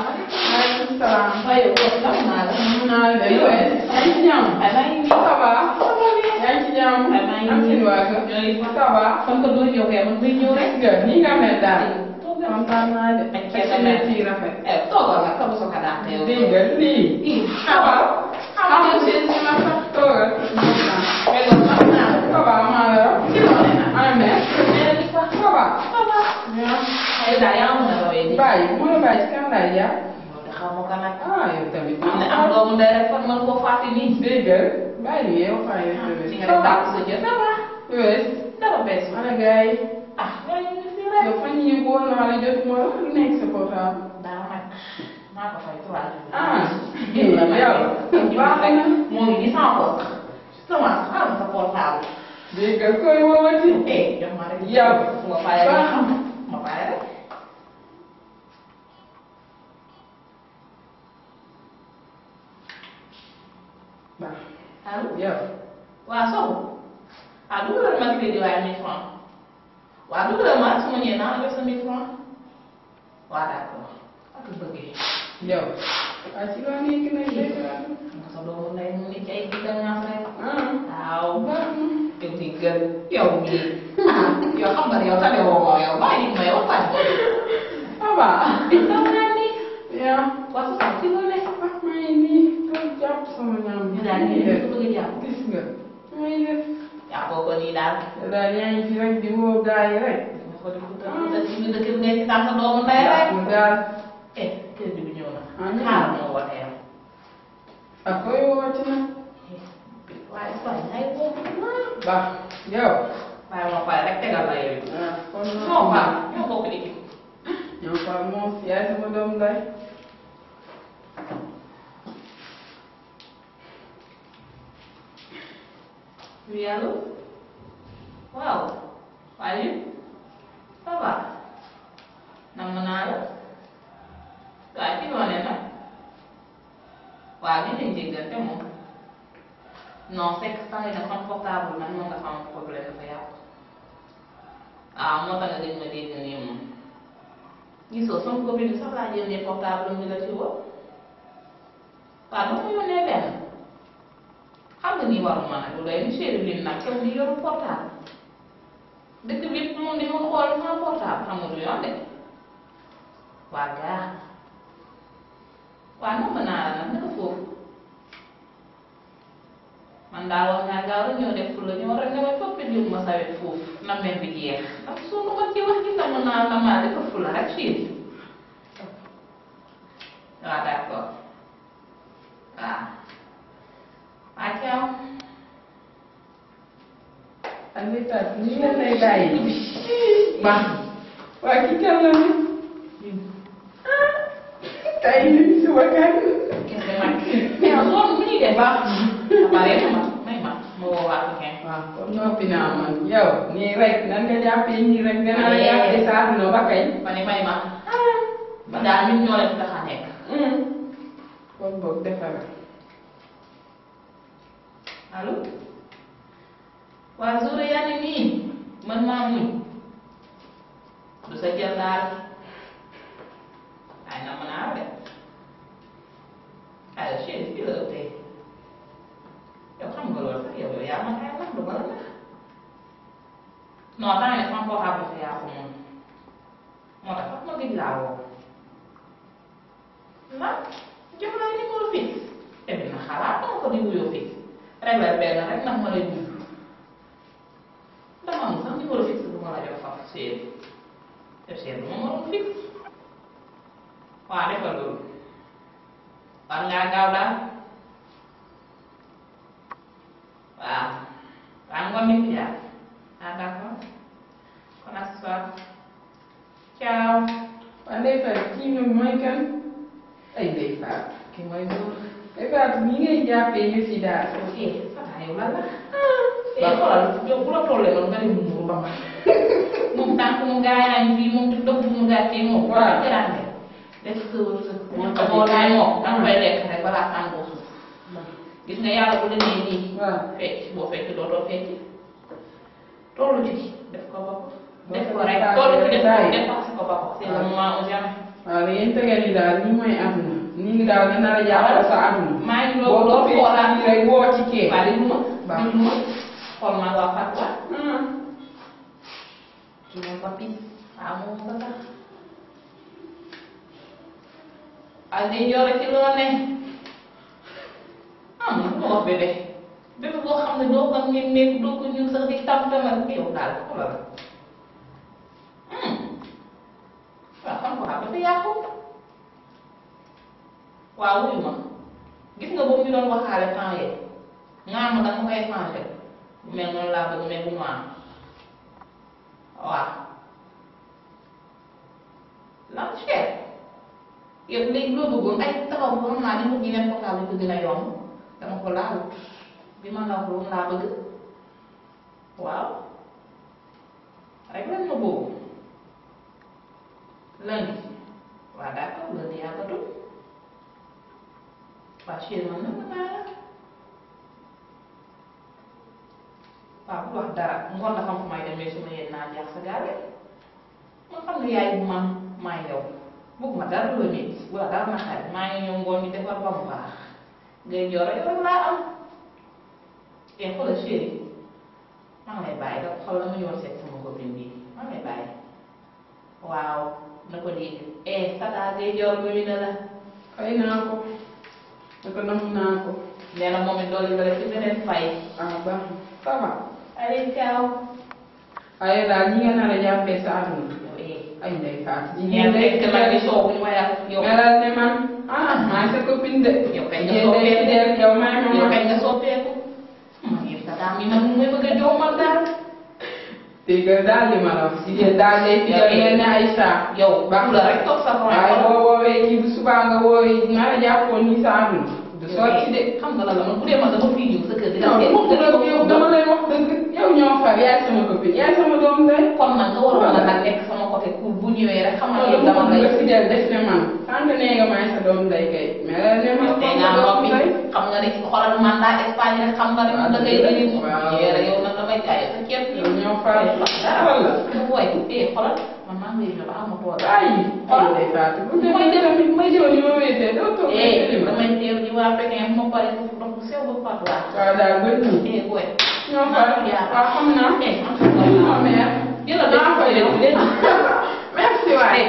maaleykum salaam. waaye yow lan maa la. mën naa la yow yaa ngi ci jàmm. ay maa ngi nii. ça va. yaa ngi ci jàmm. ay maa ngi am nii. seen waa kër. ñooy ça va. comme que doo ñëw kay man muy ñëw rek. nga nii nga mel daal. kontaan naa de. ak sa nekk yi rafet. toogal nga kaw soo ko daan yow. dégg nga lii. ça va. amul seen si ma sax toogal. mais loolu xam naa la. ça va maa la yor. ci loolu nag. ana mère. ça va. ça va. ay daal yaa mun a rawee nii. bàyyi bu ma la bàyyi si kan laay jaar. xam nga nag. ah yow tamit. am na am doomu ndey rek fan man koo fàtte nii. dégg nga bàyyi yow faa yow tamit. ci nga def tàkk sa jër. ça va. oui. dara bees. ana gars yi. ah yaa ngi nii fii rek. yow fan yii woo naa la jotuma la lu nekk sa portable. daa nag maa ko fay tubaab. ah. yow baax na. moo ngi nii sama bopp. sama xaaral sa portable. dégg nga koy woowati. jox ma rek. yow. ma bàyyi rek. baax na. ma bàyyi rek. baax. allo. yow. waa Sow. ah dugalal ma crédit waaye 1000 francs. waa dugalal ma su ma ñëwee naa la def sa 1000 francs. waa d'accord. ak bëggee. yow. ah ci loo nekk nag dégg nga. nga sa doomu ndey mu ngi ci ay gàncax rek. waaw. baax na. yow di gën yow mii. yow xam nga ne yow tane woo ko yow bàyyi ma yow bàyyi. ça va. xam naa ni. yow. waa sa ci loolu ne. ah maa ngi nii toog jàpp sama ñaam. ñu daal di leen bëgg a jàpp. gis nga. maa ngi def. jàppoo ko nii daal. daal yaa ngi fi rek di woo gars yi rek. nga ko di ko tënk ci biir dëkk bi ngay ci sa doomu ndey rek. mu daal. crédit bi ñëw na. amiin xaaral moo woote yow. ak koy woowati nag. waaye waaye ngay woo. baax. yow. waaye moo pare rek tegal la yow. ah kon ñoo faa ñoo bokk équipe. ñoo faa moom yaay sama doom nday. oui allo. waaw. waaye. ça va. nam naa la. waaye ci noonu nag. waaw ñu ngi déggante moom. non c'est que saa yi nag sama portable nag moo nga xam problème dafa yàqu. ah moo tax nga gëj ma dégg nii moom. gisoo sama copine bi sax laa jëndee portable am di la ci woo. waaw dama yónnee benn. xam nga ni waruma nag lu doy ni chéri lim nag yow ni yoru portable. dëkk bi moom di ma xool sama portable xam nga du yoon de. waa gaa. waa nam naa la nag naka foofu. man daal wax naa gaaw rek ñëw def pour la ñëw rek nga may topp jiw ma sawet foofu na mel bi jeex ndax soo ko mën ci wax ci nam naa la maa def fu la rek chéri. waaw d'accord. waaw. waa Thiaw. Aliou Tade nii la lay bàyyi. baax waa kii kan la ni. tey nii si wakkaan. kese mag mais loolu bu ñuy def baax pare ma woo waa kenn. waaw kon noppi naa man yow nii rek nan nga jàppee nii rek nga naan jàppee saa dina ba kay. ma ne may ma. ba daal ñun ñoo leen tax a nekk. kon boog defar. allo. waa Zoro yaa ngi nii man maa muñ. du sa jël daal. ay na mën a de. ay chéri fii la ëppee. yow xam nga loolu sax yow yaa ma xayma du ma la nax. non temps yii sama portable dafa yàqu moom. moo tax sax ma gëj laa woo. ndax jox naa numéro fixe. te dina xalaat dama ko di wuyoo fixe. rek la benn rek ndax ma lay dund. dama am sax numéro fixe bu ma la jox sax chéri. te chéri du ma mënoon fixe. waaw defal loolu. war ngaa gaaw daal. waaw. waaw ngoon nañu jaar. ah d'accord. kon à ce soir. ciao. waa Ndeye Fatou kii ñoom mooy kan. ay Ndeye Fatou. kii mooy Zoro. Ndeye Fatou nii ngay jàppee yëf yi daal. Fata yow lan la. xoolal yow bu la tollee noonu nga ne mu ba ma. moom tànk mu gaañaan fii moom di dëgg mu gàccee moom. waaw jërëjëf. def sa wërsëg. moo laay moom da nga koy lekk rek balaa tàngoo suuf. gis nga yàlla bu la nee nii. waaw fecc boo fecc dootoo fecc. tollu ci def ko bopp. def ko rek toll ci def ko dépassé ko ba ko c'est le moment ou jamais. waaw da ngeen tegal ni daal ni mooy àdduna ni ngi daal dina la jàppal sa àdduna. maa ngi doon loolu xoolaat rek woo ci kee. waaw li mu ma xool maa waa Fatou kii moom papi waaw moom ko tax ak di yore ci loo ne man ma wax bébé bébé boo xam ne doo ko ngeen nekk doo ko ñun sax di tam tamal yow daal xoolal waaw xam ko dafa yàqu waaw wuyu ma gis nga boobu ñu doon waxaale temps yee nga ma danga koy changé bu mel noonu laa bëgg mais bu mu am waaw lan cher yow léegi loo bëggoon ay taxaw bu xam naa ni mu ñeneen portable bi gën a yomb dama ko laalut bi ma la wax loolu laa bëgg waaw rek lan ma boobu lundi waaw d'accord lundi yàggatul waaw chéri man na mën naa la waaw bu wax dara ngoon dafa am fu may demee su ma yéen naa jaax sa gaale man xam ne yaay bu man maa yow bëgg ma dara lu la métti bu la dara na xarit maa ngi ñëw ngoon ñu defar ba mu baax ngay joor yow rek laa am et xoolal chéri maa ngi lay bàyyi da xool la ma ñëwoon seet sama copine bi maa ngi lay bàyyi waaw na ko dégg tata ngay joor ba ñu ne la fay naa ko ne ko nam naa ko nee na moom it doole la ci beneen fay baax ça va allez ciao waaye daal ñi nga nar a jàppee sa àdduna ay ndey faat ñeent rek te man di soobu ñu ma yàq yow melal ne man maa sa copine de yow kañ nga soppeeku yow maa ma yow kañ nga soppeeku yow tata mi nag mu may bëgg a joomal daal dégg daal li ma la wax jigéen daal day fi mel ne ay saa yow baax la rek toog sa waaye boo woowee kii bu subaa nga woowee nar a jàppoon ni sa àdduna du sotti de xam nga la la man bu dee man dama fiy ñëw sa kër gi yow dama lay wax dëgg yow ñoo far yaay sama copine yaay sama doom day kon man nga waroon a nag nekk sama côté pour bu ñëwee rek xam nga yow dama lay fidèle def ne man sant nee nga maay sa doom day kay mais ne ma tey naa noppi xam nga ne xoolal mandat Espagne rek xam nga ne da ngay bëri mu yéere yow nag damay jaay sa ceeb yow ñoo far wala woy xoolal man maa ngi lay ñëw ba am ma tool ay xoolal day faatu bu may dem may jëw ni ma wéetee doo toog damay teew ji waa Pékin ma pare foofu ndox bu sew ba faatu waa waaw daal gën ñu woy ñoo far waaw xam naa ma mère jëla daa fay merci waay